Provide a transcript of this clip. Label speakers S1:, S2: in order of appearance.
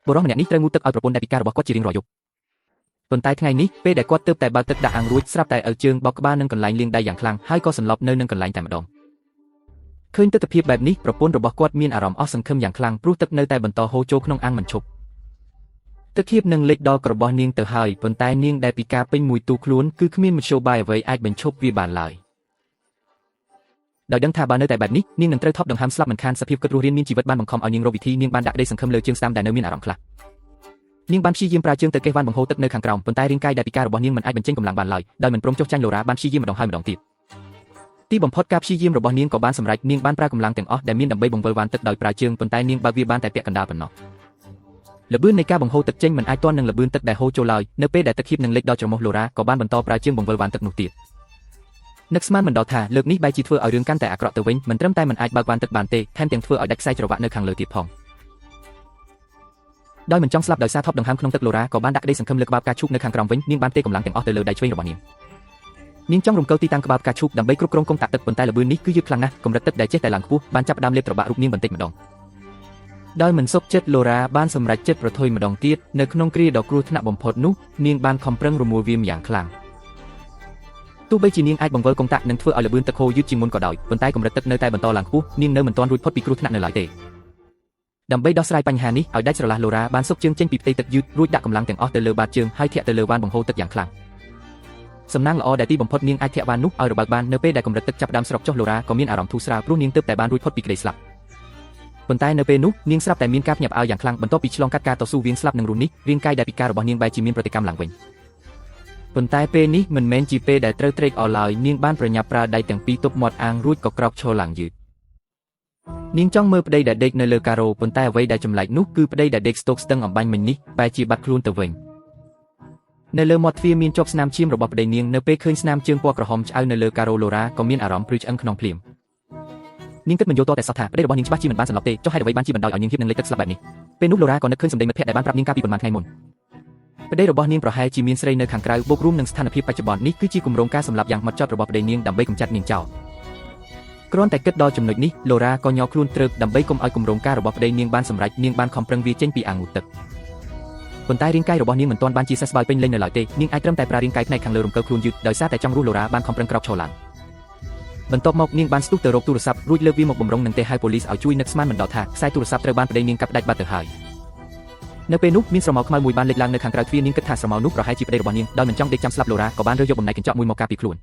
S1: បុរសម្នាក់នេះត្រូវងូតទឹកឲ្យប្រពន្ធដែលពិការរបស់គាត់ជារៀងរាល់យប់ប៉ុន្តែថ្ងៃនេះពេលដែលគាត់ទើបតែបើកទឹកដាក់អាងរួចស្រាប់តែឪជើងបោកក្បាលនឹងកន្លែងលាងដៃយ៉ាងខ្លាំងហើយក៏សន្លប់នៅនឹងកន្លែងតែម្ដងឃើញទិដ្ឋភាពបែបនេះប្រពន្ធរបស់គាត់មានអារម្មណ៍អស់សង្ឃឹមយ៉ាងខ្លាំងព្រោះទឹកនៅតែបន្តហូរចូលក្នុងអាងមិនឈប់ទឹកធៀបនឹងលិចដល់របស់នាងទៅហើយប៉ុន្តែនាងដែលពិការពេញមួយទូខ្លួនគឺគ្មានមធ្យោបាយអ្វីអាចបញ្ឈប់វាបានឡើយដោយដឹងថាបើនៅតែបែបនេះនាងនឹងត្រូវថប់ដង្ហើមស្លាប់មិនខានសភាពគិតរស់រានមានជីវិតបានបង្ខំឲ្យនាងរកវិធីនាងបានដាក់ក្តីសង្ឃឹមលើជើងស្ដាំដែលនៅមានអារម្មណ៍ខ្លះនាងបានព្យាយាមប្រើជើងទៅកេះវ៉ាន់បង្ហូរទឹកនៅខាងក្រោមប៉ុន្តែរាងកាយដែលពិការរបស់នាងមិនអាចបញ្ចេញកម្លាំងបានឡើយដោយមិនព្រមចុះចាញ់ឡូរ៉ាបានព្យាយាមម្ដងហើយម្ដងទៀតទីបំផុតការព្យាយាមរបស់នាងក៏បានសម្រេចនាងបានប្រើកម្លាំងទាំងអស់ដែលមានដើម្បីបង្វិលវ៉ាន់ទឹកដោយប្រើជើងប៉ុន្តែនាងបើកវាបានតែពាក់កណ្ដាលប៉ុណ្ណោះល្បឿននៃការបង្ហូរទឹកចេញមិនអាចទាន់នឹងល្បឿនទឹកដែលហូរចូលឡើយនៅពេលដែលទឹកហៀបនឹងលិចដល់ច្រមុះឡូរ៉ាក៏បានបន្តប្រើជើងបង្វិលវ៉ាន់ទឹកនោះទៀតនឹកស្មានមិនដល់ថាលើកនេះបែរជាធ្វើឲ្យរឿងកាន់តែអាក្រក់ទៅវិញមិនត្រឹមតែមិនអាចបើកវ៉ាន់ទឹកបានទេថែមទាំងធ្វើឲ្យដាច់ខ្សែច្រវាក់នៅខាងលើទៀតផងដោយមិនចង់ស្លាប់ដោយសារថប់ដង្ហើមក្នុងទឹកឡូរ៉ាក៏បានដាក់ក្តីសង្ឃឹមលើក្បាលផ្កាឈូកនៅខាងក្រោមវិញនាងបានទេកម្លាំងទាំងអស់ទៅលើដៃឆ្វេងរបស់នាងនាងចង់រំកិលទីតាំងក្បាលផ្កាឈូកដើម្បីគ្រប់គ្រងកុងតាក់ទឹកប៉ុន្តែល្បឿននេះគឺយឺតខ្លាំងណាស់កម្រិតទឹកដែលចេះតែឡើងខ្ពស់បានចាប់ផ្ដើមលេបត្របាក់រូបនាងបន្តិចម្ដងដោយមិនសុខចិត្តឡូរ៉ាបានសម្រេចចិត្តប្រថុយម្ដងទៀតនៅក្នុងគ្រាដ៏គ្រោះថ្នាក់បំផុតនោះនាងបានខំប្រឹងរមួលវាយ៉ាងខ្លាំងទោះបីជានាងអាចបង្វិលកុងតាក់និងធ្វើឲ្យល្បឿនទឹកហូរយឺតជាងមុនក៏ដោយប៉ុន្តែកម្រិតទឹកនៅតែបន្តឡើងខ្ពស់នាងនៅមិនទាន់រួចផុតពីគ្រោះថ្នាក់នៅឡើយទេដើម្បីដោះស្រាយបញ្ហានេះឲ្យដាច់ស្រឡះឡូរ៉ាបានស៊ុកជើងចេញពីផ្ទៃទឹកយឺតរួចដាក់កម្លាំងទាំងអស់ទៅលើបាតជើងហើយធាក់ទៅលើវ៉ានបង្ហូរទឹកយ៉ាងខ្លាំងសំណាងល្អដែលទីបំផុតនាងអាចធាក់វ៉ាននោះឲ្យរបើកបាននៅពេលដែលកម្រិតទឹកចាប់ផ្ដើមស្រកចុះឡូរ៉ាក៏មានអារម្មណ៍ធូរស្រាលព្រោះនាងទើបតែបានរួចផុតពីក្តីស្លាប់ប៉ុន្តែនៅពេលនោះនាងស្រាប់តែមានការភ្ញាក់ផ្អើលយ៉ាងខ្លាំងបន្ទាប់ពីឆ្លងកាត់ការតស៊ូវៀងស្លាប់នឹងរស់នេះរាងកាយដែលពិការរបស់នាងបែរជាមានប្រតិកម្មឡើងវិញប៉ុន្តែពេលនេះមិនមែនជាពេលដែលត្រូវត្រេកអរឡើយនាងបានប្រញាប់ប្រើដៃទាំងពីរទប់មាត់អាងរួចក៏ក្រោកឈរឡើងយឺតនាងចង់មើលប្តីដែលដេកនៅលើការ៉ូប៉ុន្តែអ្វីដែលចម្លែកនោះគឺប្តីដែលដេកស្ទោកស្ទឹងអំបាញ់មិញនេះបែរជាបាត់ខ្លួនទៅវិញនៅលើមាត់ទ្វារមានជាប់ស្នាមឈាមរបស់ប្តីនាងនៅពេលឃើញស្នាមជើងពណ៌ក្រហមឆ្អៅនៅលើការ៉ូឡូរ៉ាក៏មានអារម្មណ៍ព្រឺឆ្អឹងក្នុងភ្លាមនាងគិតមិនយល់តតែសោះថាប្តីរបស់នាងច្បាស់ជាមិនបានសន្លប់ទេចុះហេតុអ្វីបានជាបណ្ដោយឲ្យនាងហៀបនឹងលិចទឹកស្លាប់បែបនេះពេលនោះឡូរ៉ាក៏នឹកឃើញសម្ដីមិត្តភក្តិដែលបានប្រាប់នាងកាលពីប៉ុន្មានថ្ងៃមុនប្តីរបស់នាងប្រហែលជាមានស្រីនៅខាងក្រៅបូករួមនឹងស្ថានភាពបច្ចុប្បន្ននេះគឺជាគម្រោងការសម្លាប់យ៉ាងម៉ត់ចត់របស់ប្តីនាងដើម្បីកម្ចាត់នាងចោលគ្រាន់តែគិតដល់ចំណុចនេះឡូរ៉ាក៏ញ័រខ្លួនទ្រើកដើម្បីកុំឲ្យគម្រោងការរបស់ប្តីនាងបានសម្រេចនាងបានខំប្រឹងវាចេញពីអាងងូតទឹកប៉ុន្តែរាងកាយរបស់នាងមិនទាន់បានជាសះស្បើយពេញលេញនៅឡើយទេនាងអាចត្រឹមតែប្រើរាងកាយផ្នែកខាងលើរំកិលខ្លួនយឺតដោយសារតែចង់រស់ឡូរ៉ាបានខំប្រឹងក្រោកឈរឡើងបន្ទាប់មកនាងបានស្ទុះទៅរកទូរស័ព្ទរួចលើកវាមកបំរុងនឹងទេហៅប៉ូលីសឲ្យជួយនឹកស្មានមិនដល់ថាខ្សែទូរស័ព្ទត្រូវបានប្តីនាងកាប់ដាច់បាត់ទៅហើយនៅពេលនោះមានស្រមោលខ្មៅមួយបានលេចឡើងនៅខាងក្រៅទ្វារនាងគិតថាស្រមោលនោះប្រហែលជាប្តីរបស់នាងដោយមិនចង់ដេកចាំស្លាប់ឡូរ៉ាក៏បានរើសយកបំណែកកញ្ចក់មួយមកការពារខ្លួន